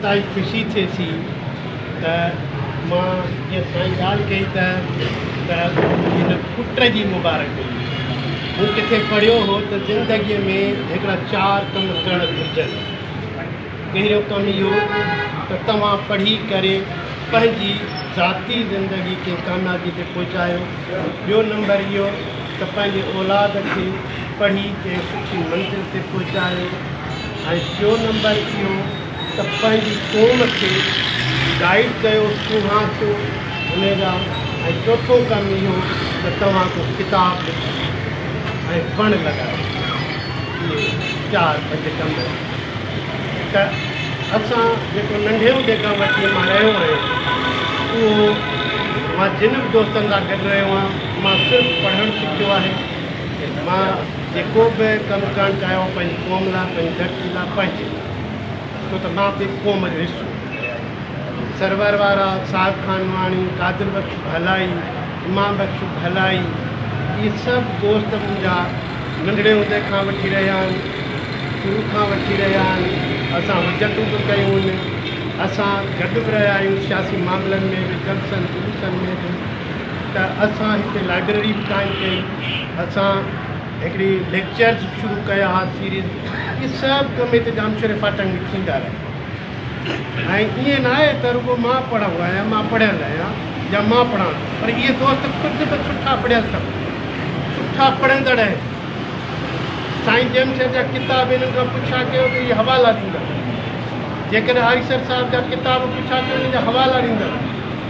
انتهائي خوشي ٿئي ٿي ته مان جيئن سائين ڳالهه ڪئي ته ته هن پٽ جي مبارڪ ملي. مون ڪٿي پڙهيو هو ته زندگيء ۾ هڪڙا چار ڪم ڪرڻ گهرجن. پهريون ڪم اهو ته توهان پڙهي ڪري پنهنجي ذاتي زندگي کي ڪاميابي تي پهچايو. ٻيو نمبر اهو ته پنهنجي اولاد کي پڙهي ڪنهن سٺي منزل تي پهچايو ۽ ٽيون نمبر اهو ته پنهنجي قوم کي گائيڊ ڪيو سونهان ٿيو ان جا ۽ چوٿون ڪم اهو ته توهان ڪو ڪتاب لکو ۽ وڻ لڳايو. اهي چار پنج ڪم آهن ته اسان جيڪو ننڍي هوندي کان وٺي مان رهيو آهيان اهو مان جن به دوستن سان گڏ رهيو آهيان مان صرف پڙهڻ سکيو آهي. مان جيڪو به ڪم ڪرڻ چاهيو پنهنجي قوم لاء، پنهنجي ڌرتي لاء، پنهنجي لاء، ڇو ته مان به قوم جو حصو آهيان. سرور وارا، صاحب خان نوحاڻي، قادر بخش ڀلائي، امام بخش ڀلائي، اهي سڀ دوست منهنجا ننڍڙي هوندي کان وٺي رهيا آهن، شروع کان وٺي رهيا آهن، اسان حجتون به ڪيون آهن، اسان گڏ به رهيا آهيون سياسي معاملن ۾ به، جلسن جلوسن ۾ به. ته اسان هتي لائبريري به قائم ڪئي، اسان هڪڙي ليڪچرز به شروع ڪيا ها سيريز، اهي سڀ ڪم هتي ڄامشوري ڦاٽڪ ۾ ٿيندا رهيا ۽ ائين نه آهي ته رڳو مان پڙهندو آهيان، مان پڙهيل آهيان يا مان پڙهان ٿو، پر اهي دوست خود به سٺا پڙهيل اٿم، سٺا پڙهندڙ آهن. سائين جيمس سر جا ڪتاب انهن کان پڇا ڪيو ته اهي حوالا ڏيندا. جيڪڏهن آريسر صاحب جا ڪتاب پڇا ڪيو انهن جا حوالا ڏيندا.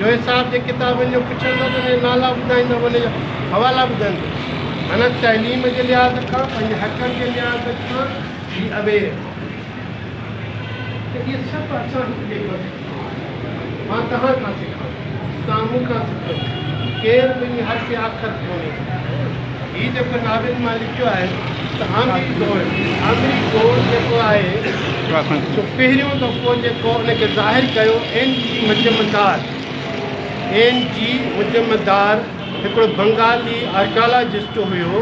جويي صاحب جي ڪتابن جو پڇندو ته ان جا نالا ٻڌائيندو ان جا حوالا ٻڌائيندو. معنيٰ تعليم جي لحاظ کان پنهنجي حقن جي لحاظ کان هي اويئر ته اهي سڀ اسان هڪ ٻئي کان سکيو آهي. مان توهان کان سکان ٿو، توهان مون کان سکو ٿا. ڪير به ائين حرف آخر ڪونهي. هي جيڪو ناول مان لکيو آهي ته آمري دور، آمري دور جيڪو آهي سو پهريون دفعو جيڪو ان کي ظاهر ڪيو اين جي مجمدار، اين جي مجمدار هڪڙو بنگالي آرڪيالاجسٽ هيو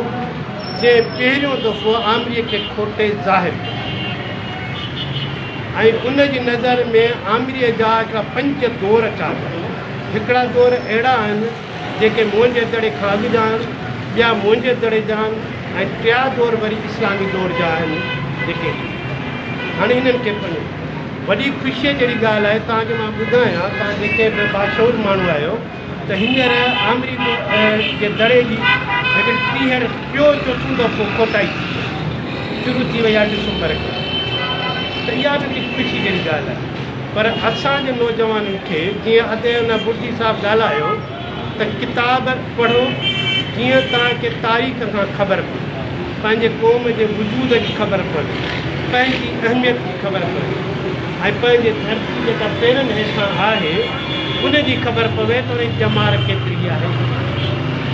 جنهن پهريون دفعو آمريء کي کوٽي ظاهر ڪيو ۽ ان جي نظر ۾ آمريء جا هڪڙا پنج دور چاڙهيا. هڪڙا دور اهڙا آهن جيڪي موهن جي دڙي کان اڳ جا آهن، ٻيا موهن جي دڙي جا آهن ۽ ٽيا دور وري اسلامي دور جا آهن جيڪي هاڻي انهن کي پڙهيو. وڏي خوشيء جهڙي ڳالهه آهي توهان کي مان ٻڌايان توهان جيڪي به باشعور ماڻهو آهيو ته هينئر آمري جي دڙي جي هڪڙي ٽيهر ٽيو چوٿون دفعو کوٽائي ٿي وئي شروع ٿي وئي آهي ڊسمبر کان ته اها به هڪڙي خوشي جهڙي ڳالهه آهي پر اسان جي نوجوانن کي جيئن ادي ان بڙدي صاحب ڳالهايو ته ڪتاب پڙهو جيئن توهان کي تاريخ کان خبر پوي، پنهنجي قوم جي وجود جي خبر پوي، پنهنجي اهميت جي خبر پوي ۽ پنهنجي ڌرتي جيڪا پيرن هيٺان آهي ان جي خبر پوي ته ان جي ڄمار ڪيتري آهي.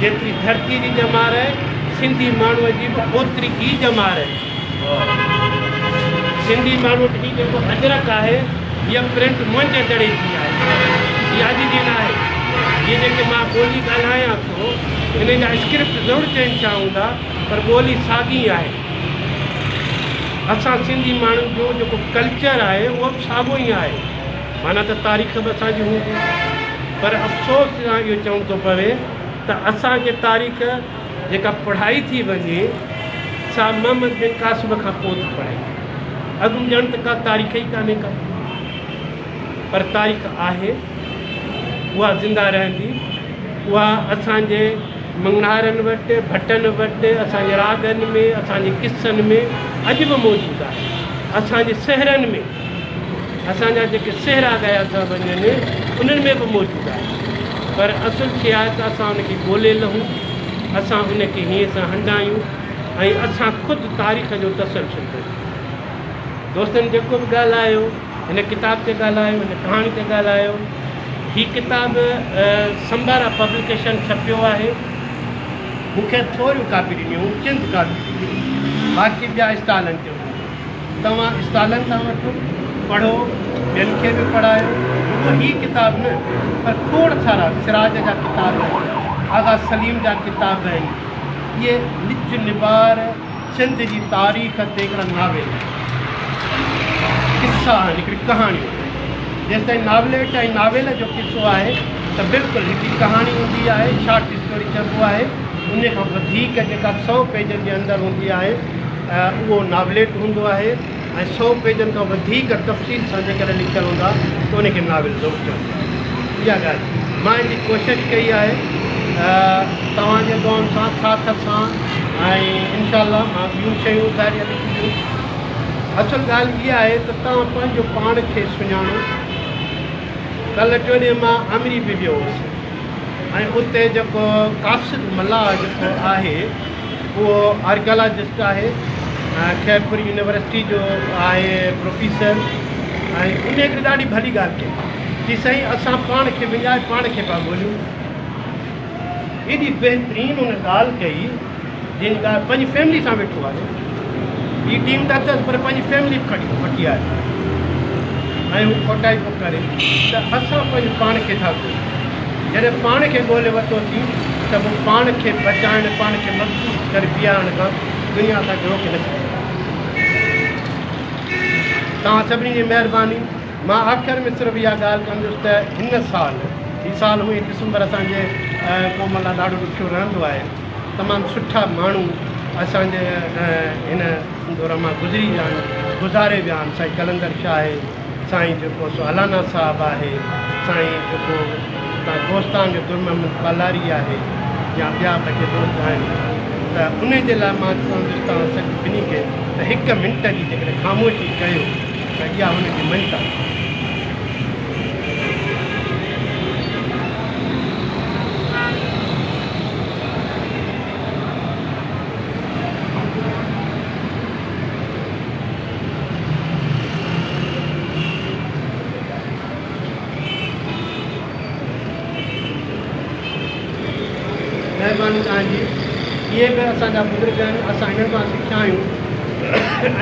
جيتري ڌرتي جي ڄمار آهي سنڌي ماڻهوء جي به اوتري ئي ڄمار آهي. سنڌي ماڻهو وٽ هي جيڪو اجرڪ آهي هيء پرنٽ منهنجي دڙي جي آهي هيء اڄ جي نه آهي. هيء جيڪي مان ٻولي ڳالهايان ٿو انهن جا اسڪرپٽ ضرور چينج ٿيا هوندا پر ٻولي ساڳي آهي. اسان سنڌي ماڻهن جو جيڪو ڪلچر آهي اهو به ساڳو ئي آهي معنيٰ ته تاريخ به اسان جي هوندي پر افسوس سان اهو چوڻو ٿو پوي ته اسان کي تاريخ جيڪا پڙهائي ٿي وڃي سا محمد بن قاسم کان پوء ٿي پڙهائي وڃي. اڳ ۾ ڄڻ ته ڪا تاريخ ئي ڪانهي ڪا. پر تاريخ آهي، اها زنده رهندي. اها اسان جي مڱڻهارن وٽ، ڀٽن وٽ، اسان جي راڳن ۾، اسان جي قصن ۾ اڄ به موجود آهي. اسان جي سهرن ۾، اسان جا جيڪي سهرا ڳايا ٿا وڃن، انهن ۾ به موجود آهي. پر اصل شيء آهي ته اسان ان کي ڳولي لهون. اسان ان کي هينئين سان هنڊايون ۽ اسان خود تاريخ جو تسلسل بڻجون. دوستن جيڪو به ڳالهايو، هن ڪتاب تي ڳالهايو، هن ڪهاڻي تي ڳالهايو. هي ڪتاب سمبارا پبليڪيشن ڇپيو آهي. مون کي ٿوريون ڪاپيون ڏنيون، چند ڪاپيون ڏنيون، باقي ٻيا اسٽالن تي هوندا. توهان اسٽالن تان وٺو، پڙهو، ٻين کي به پڙهايو. رڳو هي ڪتاب نه پر کوڙ سارا سراج جا ڪتاب آهن، آغا سليم جا ڪتاب آهن. اهي نج نبار سنڌ جي تاريخ تي هڪڙا ناول آهن، قصا آهن، هڪڙيون ڪهاڻيون آهن. جيستائين ناوليٽ ۽ ناول جو قصو آهي ته بلڪل هڪڙي ڪهاڻي هوندي آهي، شارٽ اسٽوري چئبو آهي، ان کان وڌيڪ جيڪا سئو پيجن جي اندر هوندي آهي اهو ناوليٽ هوندو آهي ۽ سئو پيجن کان وڌيڪ تفصيل سان جيڪڏهن لکيل هوندا ته ان کي ناول ضرور چئبو آهي. اها ڳالهه مان ان جي ڪوشش ڪئي آهي توهان جي دعائن سان ساٿ سان ۽ انشاء الله مان ٻيون شيون ظاهري لکنديون. اصل ڳالهه اها آهي ته توهان پنهنجو پاڻ کي سڃاڻو. ڪلهه ٽيون ڏينهن مان آمري به ويو هوس ۽ اتي جيڪو قاصد ملاح جيڪو آهي اهو آرڪيالاجسٽ آهي ۽ خيرپور يونيورسٽي جو آهي پروفيسر ۽ ان هڪڙي ڏاڍي ڀلي ڳالهه ڪئي چي سائين اسان پاڻ کي وڃائي پاڻ کي پيا ڳوليون. ايڏي بهترين ان ڳالهه ڪئي جنهن جي ڳالهه پنهنجي فيملي سان ويٺو آهي ٻي ٽيم ته اٿس پر پنهنجي فيملي به کڻي وٺي آيو آهي ۽ هو کوٽائي پيو ڪري ته اسان پنهنجو پاڻ کي ٿا ڳوليون جڏهن پاڻ کي ڳولي ورتوسين ته پوء پاڻ کي بچائڻ پاڻ کي مضبوط ڪري بيهارڻ کان دنيا اسان کي روڪي نه سگهندي. توهان سڀني جي مهرباني. مان آخر ۾ صرف اها ڳالهه ڪندس ته هن سال، هي سال هونئن ڊسمبر اسان جي قوم لاء ڏاڍو ڏکيو رهندو آهي، تمام سٺا ماڻهو اسان جي هن دور مان گذري ويا آهن، گذاري ويا آهن، سائين قلندر شاهه آهي، سائين جيڪو سو الانا صاحب آهي، سائين جيڪو دوستان جو در محمد پالاري آهي يا ٻيا به ڪي دوست آهن ته انهن جي لاء مان چوندس توهان سڀني کي ته هڪ منٽ جي جيڪڏهن خاموشي ڪيو ته اها هن جي مڃتا ٿيندي. مهرباني توهان جي. اهي به اسان جا بزرگ آهن، اسان انهن کان سکيا آهيون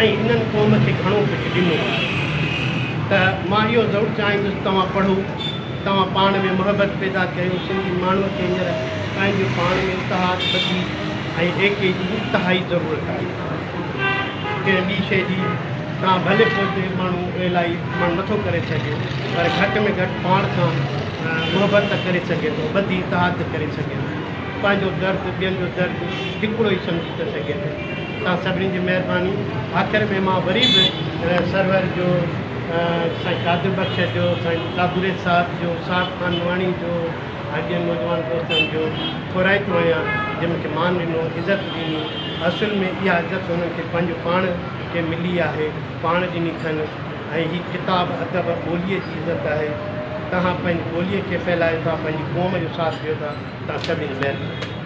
۽ انهن قوم کي گهڻو ڪجهه ڏنو آهي ته مان اهو ضرور چاهيندس توهان پڙهو، توهان پاڻ ۾ محبت پيدا ڪيو، سنڌي ماڻهوء کي هينئر پنهنجو پاڻ ۾ اتحاد، ٻڌي ۽ ايڪي جي انتهائي ضرورت آهي. ڪنهن ٻي شيء جي تان ڀلي پوئتي ماڻهو الائي ماڻهو نٿو ڪري سگهي پر گهٽ ۾ گهٽ پاڻ سان محبت ته ڪري سگهي ٿو، ٻڌي اتحاد ته ڪري سگهي ٿو، پنهنجو درد ٻين جو درد هڪڙو ئي سمجهي ته سگهي ٿو. توهان سڀني جي مهرباني. آخر ۾ مان وري به سرور جو، سائين قادر بخش جو، سائين ڪابوري صاحب جو، صاحب خان نوحاڻي جو ۽ ٻين نوجوان دوستن جو ٿورائتو آهيان جن مون کي مان ڏنو، عزت ڏني. اصل ۾ اها عزت هنن کي پنهنجو پاڻ کي ملي آهي، پاڻ ڏني اٿن ۽ هي ڪتاب ادب ٻوليء جي عزت آهي. توهان پنهنجي ٻوليء کي ڦهلايو ٿا، پنهنجي قوم جو ساٿ ڏيو ٿا، توهان سڀني جي مهرباني.